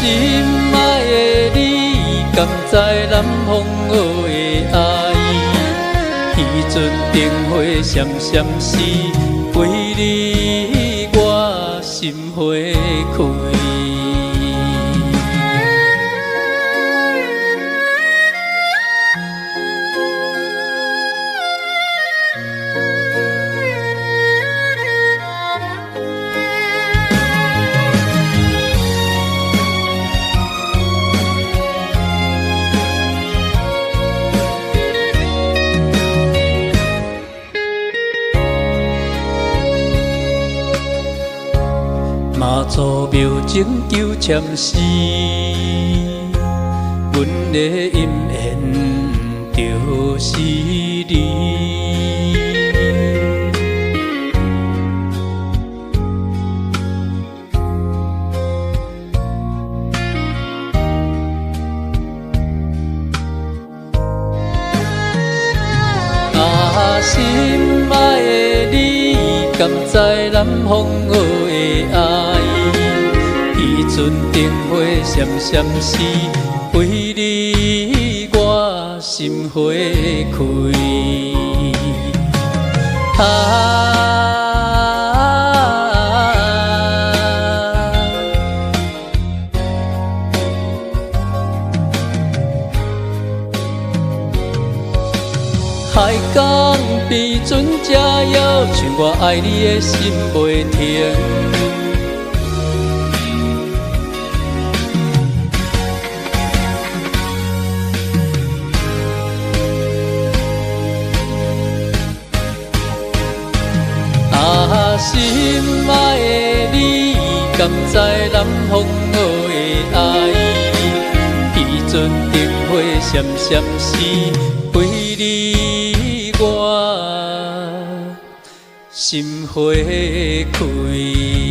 心愛的你，敢知南風学的愛？彼陣燈火閃閃時，為你我心花開。媽祖廟前求籤詩，阮的姻緣就是你。啊，心愛的你，敢知南風学的愛？彼陣燈火閃閃時，為你我心花開。啊！海港邊船只搖，像我愛你的心袂停。啊，心愛的你，敢知南風学的愛？彼陣燈火閃閃時，為你我心花開。